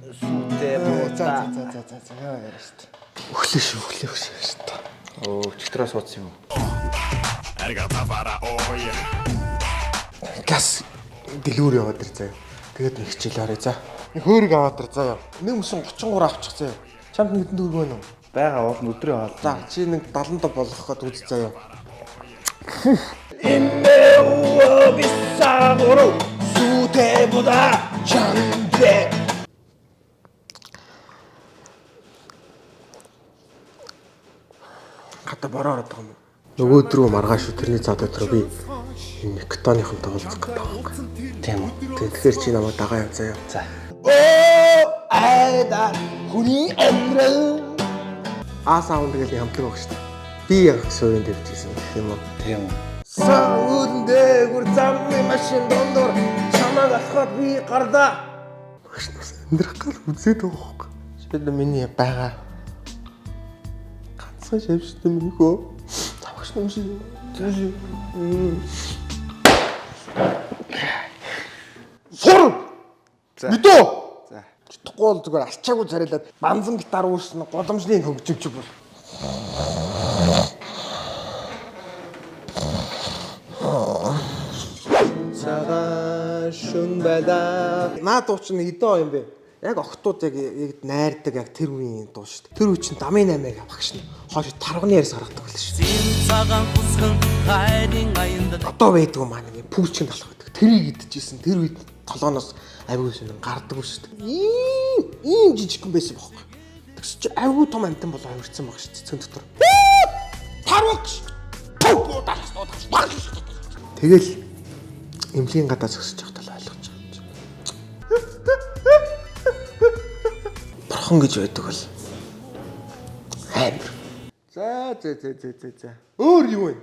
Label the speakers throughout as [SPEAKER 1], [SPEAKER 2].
[SPEAKER 1] Сүйтэй буудаа.
[SPEAKER 2] За за за за яа яриа шүү дээ. Өглөө шүү, өглөө өглөө шүү дээ.
[SPEAKER 1] Өө, чөтрөө суудсан юм уу?
[SPEAKER 2] Газ дэлгүүр яваад ир заяа. Тэгээд нэг хичээл харъя за. Нэг хөөрөг аваад ир заяа. Нэг мөсөн 33 авчих заяа. Чамд нэгэн төгрөг байна уу?
[SPEAKER 1] Бага уул өдрийн хоол.
[SPEAKER 2] За чи нэг 75 болгох гээд үз заяа.
[SPEAKER 1] Сүйтэй будаа. Чанде.
[SPEAKER 2] Хата бороо ороод байгаа юм. Нөгөө өдрөө маргааш шүү тэрний цаад өдрөө би энэ Мектоныхонтой уулзах гэдэг байгаа юм.
[SPEAKER 1] Тийм үү.
[SPEAKER 2] Тэгэхээр чи намайг дагаа яв заяа.
[SPEAKER 1] За.
[SPEAKER 2] Оо айда хүний амьдрал А саунд гэж хамтлаг баг шүү дээ. Би яг суурин тавьчихсан гэх юм уу?
[SPEAKER 1] Тийм үү.
[SPEAKER 2] Саулн дээгүр замны машин дундуур чамайг алхаад би гарлаа. Багш нас амьдрах гал үзээд байгаа хөөе. Шил миний байгаа ганцхан шавьштай минь хөө. Тавагш юм шиг. Сур. Мэдөө.
[SPEAKER 1] За.
[SPEAKER 2] Чадахгүй бол зүгээр алчаагүй царайлаад банзан гитар үүснэ голомжны хөгжимч бол. Цагаан шүн байлаа. Наад дуу чинь хэдэн юм бэ? Яг охтууд яг яг найрдаг яг тэр үеийн дуу шүү дээ. Тэр үе чинь дамын 8-ыг багш нь хойш тарганы ярьс гаргадаг байл шүү дээ.
[SPEAKER 3] Цагаан хүсгэн хайрын аянд
[SPEAKER 2] Одоо байдгүй маа нэг юм пүүчийн талах байдаг. Тэрийг идчихсэн. Тэр үед толгооноос авигүй сонин гардаггүй шүү дээ. Ийм ийм жижигхэн байсан бохоо. Тэгс чи авигүй том амтан болоо авирцсан баг шүү дээ цэцэн дотор. Тарвагч. Тэгэл эмнэлгийн гадаа зөксөж явахдаа л ойлгож байгаа юм чи. Бурхан гэж байдаг бол амар. За за за за за за. Өөр юу вэ?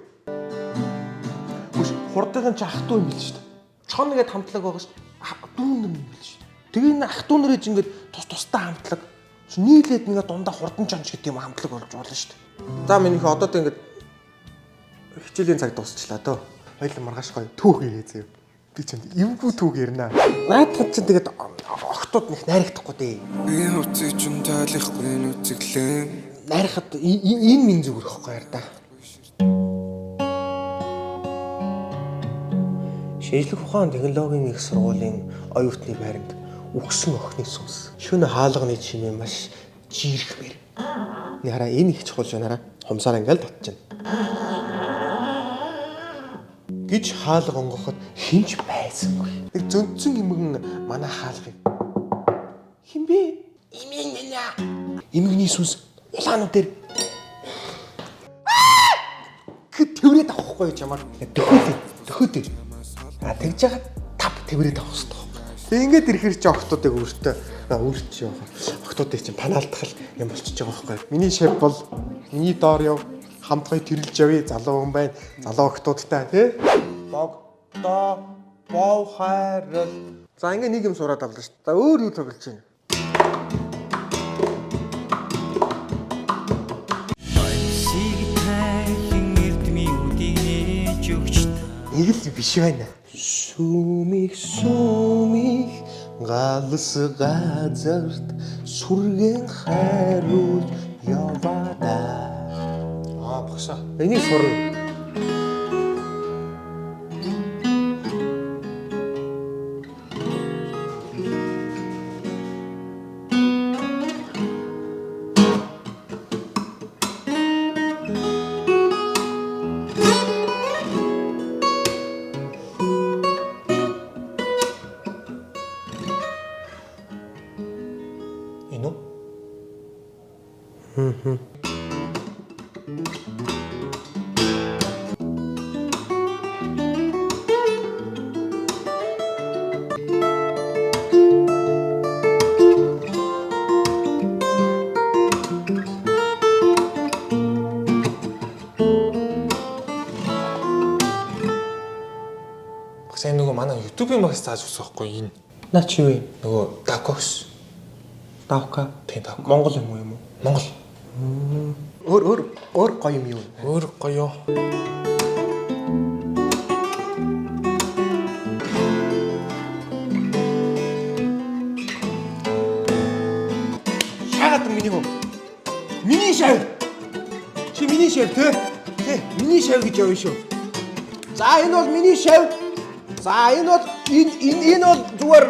[SPEAKER 2] Хүш хурдын чи ах トゥ юм бил шүү дээ. Чон нэгэд хамтлаг байгаа шүү дээ. Дүүнэр юм бил шүү дээ. Тэгээ энэ ах トゥ нарыг ингээд тус тустай хамтлаг. Нийлээд ингээд дундаа хурдан чонч гэдэг юм хамтлаг болж болно шүү дээ. За минийхээ одоо тэ ингээд хичээлийн цаг дуусчлаа дөө. Хоёул маргааш гоё түүх ирээ зөө. Би чамд эвгүй түүх ярина. Наадхад чинь тэгээд охтууд нэг найрагдахгүй дээ.
[SPEAKER 4] Би хувцыг чинь тайлахгүй нүцгэлээ.
[SPEAKER 2] Найрахад энэ минь зүгээр ихгүй яар да. Шинжлэх ухаан технологийн их сургуулийн оюутны байранд үхсэн охины сүнс. Шөнө хаалганы чимээ маш жирэхмээр. Нэг хараа энэ их чухал жоо хараа. Хумсаар ингээл татчихна. Гэж хаалга онгоход хинч байсангүй. Нэг зөнцөн эмгэн манай хаалгыг хин бэ? Эмийн нэнэ. Эмгэний сүнс улаанууд дээр тэврээд авахгүй чамаар. Дөхөөд дөхөөд. А тэгж яагаад тав тэврээд авах хэрэгтэй байхгүй. Тэг ингээд ирэхэр чи октоодыг өөртөө өөрт чи явах. Октоодыг чи панаалдах юм болчихж байгаа байхгүй. Миний шеф бол миний доор яв хамт гоё тэрэлж явъя залуу хүн байна. Залуу октоодтай тий. Богдоо бов хайрал. За ингээд нэг юм сураад авлаа шүү. За өөр юу тоглож байна?
[SPEAKER 3] Шиг тайхин эрдмийн үдийг нээж өгч
[SPEAKER 2] Нэг л биш байна. Сүмих сүмих галс газарт сүргэн хайруулж яваада.
[SPEAKER 4] Аа багшаа.
[SPEAKER 2] Энийг сурна.
[SPEAKER 4] Энэ үү? Багш энэ нөгөө манай YouTube-ийн багш зааж өгсөн байхгүй энэ.
[SPEAKER 2] Наа чи юу юм?
[SPEAKER 4] Нөгөө Давкокс.
[SPEAKER 2] Давка.
[SPEAKER 4] Тийм Давка.
[SPEAKER 2] Монгол юм уу юм уу?
[SPEAKER 4] Монгол.
[SPEAKER 2] Өөр өөр өөр гоё юм юу?
[SPEAKER 4] Өөр гоё.
[SPEAKER 2] Яадаг миний хөө? Миний шав. Чи миний шав те? Тэ, миний шав гэж явна шүү. За энэ бол миний шав. За энэ бол энэ энэ энэ бол зүгээр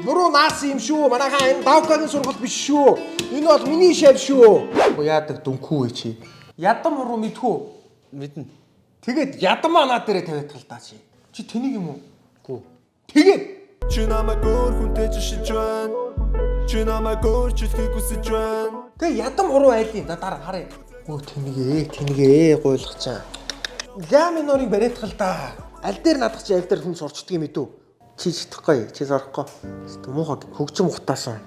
[SPEAKER 2] буруу наасан юм шүү. Манайхаа энэ давкагийн сургалт биш шүү. Энэ бол миний шав шүү. Оо яадаг дүнхүү вэ чи? Ядам уруу мэдхүү.
[SPEAKER 1] Мэднэ.
[SPEAKER 2] Тэгээд ядамаа наа дээрээ тавиад тал та чи. Чи тэнийг юм уу? Гүү. Тэгээд
[SPEAKER 5] Чи намайг өөр хүнтэй жишиж байна. Чи намайг өөрчлөхийг хүсэж байна.
[SPEAKER 2] Тэгээ ядам уруу айлын да дараа харъя. Өө тэнийгээ тэнийгээ гуйлгачаа. Ля минорыг бариадах л да. Аль дээр наадах чи аль дээр хүн сурчдаг юм идүү? Чи чадахгүй, чи сурахгүй. Хэвээ муухай хөгжим ухтаасан.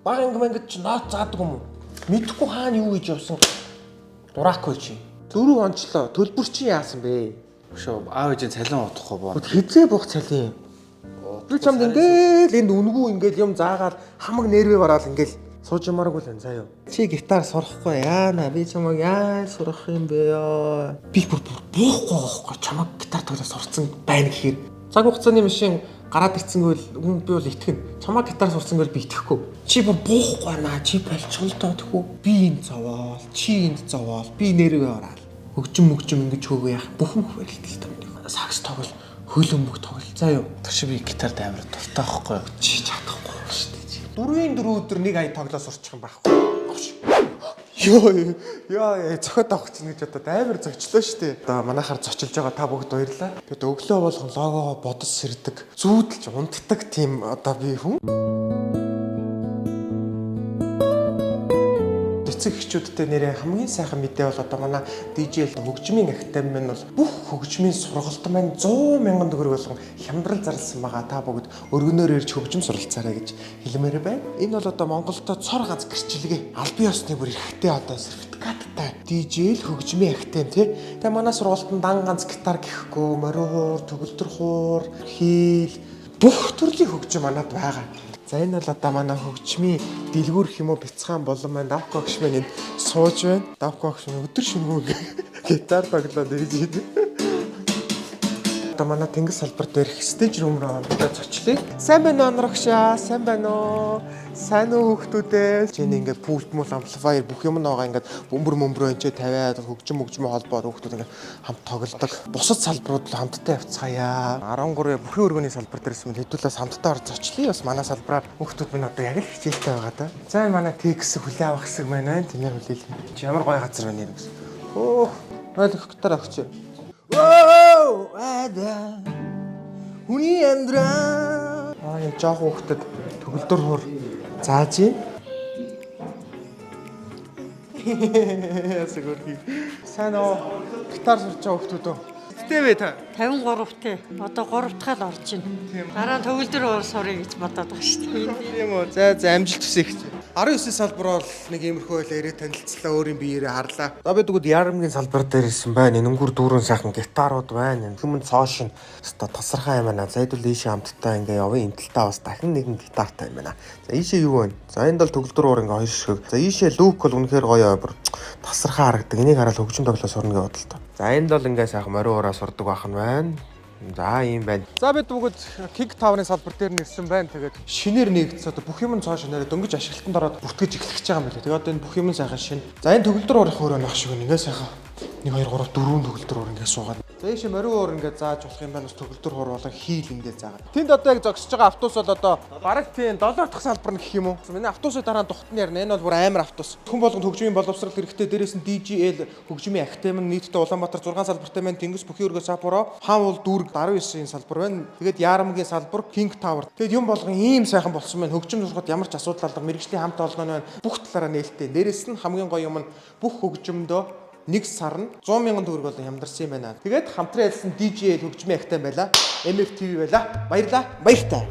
[SPEAKER 2] Баг анги мангид чи нот заадаг юм уу? Мэдхгүй хаана юу гэж явсан. Дурак хөө чи. Дөрөв онцлоо. Төлбөр чи яасан бэ?
[SPEAKER 1] Өшөө аав ээжийн цалин утахгүй боо.
[SPEAKER 2] Хизээ бух цалин юм. Би чамд ингээл энд үнгүү ингээл юм заагаал хамаг нервээ бараал ингээл сууж ямааргүй л энэ заа юу. Чи гитар сурахгүй яана би чамайг яаж сурах юм бэ ёо. Би бүр бүр буухгүй байхгүй чамайг гитар тоглож сурцсан байна гэхээр цаг хугацааны машин гараад ирцэнгүй л хүн би бол итгэнэ. Чамайг гитар сурцсан гэвэл би итгэхгүй. Чи бүр буухгүй байна чи болчихно л доо тэхүү. Би энд зовоол чи энд зовоол би нервээ бараал. Хөгжим мөгжим ингэж хөөгөө яах бүх юм барилдал таа. Сакс тоглол хөлөмбөг тоглол заа юу.
[SPEAKER 1] Тэр чи би гитарт амар дуртай байхгүй юу?
[SPEAKER 2] Чи чадахгүй шүү дээ чи. Дөрвийн дөрөв өдөр нэг ая тоглоо сурчих юм байхгүй. Йоо ёо зохиод авах чинь гэж бодоод амар зочлоо шүү дээ. Одоо манайхаар зочилж байгаа та бүгд баярлаа. Бид өглөө болгон логогоо бодож сэрдэг, зүүдэлж унтдаг тийм одоо би хүн. Эцэг эхчүүдтэй нэрээ хамгийн сайхан мэдээ бол одоо манай DJ хөгжмийн академи маань бол бүх хөгжмийн сургалт маань 100 мянган төгрөг болгон хямдрал зарласан байгаа. Та бүгд өргөнөөр ирж хөгжим суралцаарай гэж хэлмээр байна. Энэ бол одоо Монголд цор ганц гэрчилгээ. Албан ёсны бүр эрхтэй одоо сертификаттай DJ хөгжмийн академи тий. Тэгээ манай сургалтанд дан ганц гитар гэхгүй, морио хуур, төгөлдөр хуур, хийл бүх төрлийн хөгжим манад байгаа. За энэ бол одоо манай хөгжмийн дэлгүүр гэх юм уу бяцхан болон маань Давко агш маань энд сууж байна. Давко агш маань өдөр шөнөгүй гитар тоглоод ирж байна. Одоо манай тэнгис салбар дээр stage room руу одоо зочлоо. Сайн байна уу онрогшаа? Сайн байна уу? Сайн уу хүүхдүүдээ? Чиний ингээд пульт мул amplifier бүх юм нөөгөө ингээд бөмбөр мөмбөрөө энэ ч тавиад хөгжим хөгжмөө холбоор хүүхдүүд ингээд хамт тоглодог. Бусад салбарууд л хамтдаа явцгаая. 13 бүхий өргөний салбар дээрс мөн хэдүүлээс хамтдаа ор зочлоо. Бас манай салбараар хүүхдүүд минь одоо яг л хичээлтэй байгаа да. За энэ манай Т гэсэн хүлээ авах хэсэг маань байна. Тэнээр хүлээлгэн. Чи ямар гоё газар байна юм гэсэн. Хөөх. Ойлгох гитар авчих. Оо, ада. Хүний амьдрал. Аа, энэ жоох хүүхдэд төгөлдөр хуур зааж юм. Ясаг өрхий. Сайн уу? Гитар сурч байгаа хүүхдүүд үү? Гэтэ вэ та?
[SPEAKER 6] 53-т. Одоо 3 дахь л орж байна. Дараа нь төгөлдөр уур сурыг гэж бодоод байгаа шүү дээ.
[SPEAKER 2] Тийм үү. За за амжилт хүсье гэж. 19 салбар бол нэг иймэрхүү байл ирээ танилцлаа, өөрийн биеэрээ харлаа. За би тэгвэл Ярамгийн салбар дээр ирсэн байна. Энэнгээр дүүрэн сайхан гитарууд байна. Хүмүүн цоошин өстой тасархай юм байна. За хэдүүл ийшээ хамтдаа ингээ явъя. Энэ талтаа бас дахин нэгэн гитартай юм байна. За ийшээ юу вэ? За энд бол төгөлдөр уур ингээ хоёр ширхэг. За ийшээ лүк бол үнэхээр гоё бүр тасархай харагдаг. Энийг хараад хөгжим тоглоо сурна гэж бодлоо. За энд бол ингээ сайхан морио уураа сурдаг байх нь байна. За ийм байна. За бид бүгд King Tower-ын салбар дээр нэрсэн байна. Тэгээд шинээр нэгдсэн одоо бүх юм цоо шинээрээ дөнгөж ашиглалтанд ороод бүртгэж эхлэх гэж байгаа юм байна. Тэгээд одоо энэ бүх юм сайхан шин. За энэ төгөлдөр уурын хөөрөө нөх шиг байна. Ингээ сайхан 1 2 3 4 төгөлдөр уур ингээ суугаад. За ийшээ морио уур ингээ зааж болох юм байна. Бас төгөлдөр хуур болон хийл ингээ заагаад. Тэнд одоо яг зогсож байгаа автобус бол одоо бараг тийм 7 дахь салбар нь гэх юм уу? Миний автобусын дараа духт нь ярина. Энэ бол бүр амар автобус. Хүн болгонд хөгжмийн боловсрол хэрэгтэй. Дээрээс нь DGL хөгжмийн академи нь нийтдээ Улаанбаатар 6 салбартай байна. Тэнгис бүхий өргөө Саппоро, Хаан уул дүүрэг 19-ийн салбар байна. Тэгээд Ярамгийн салбар, King Tower. Тэгээд юм болгон ийм сайхан болсон байна. Хөгжим сурахад ямар ч асуудал алга мэрэгжлийн хамт олон нь байна. Бүх талаараа нээлттэй. Дээрээс нь хамгийн гоё юм нь бүх хөгжмөдөө нэг сар нь 100 мянган төгрөг болон хямдарсан юм байна. Тэгээд хамтран ажилласан DJL хөгжмийн академи байла. MFTV байла. Баярлаа. Баяртай.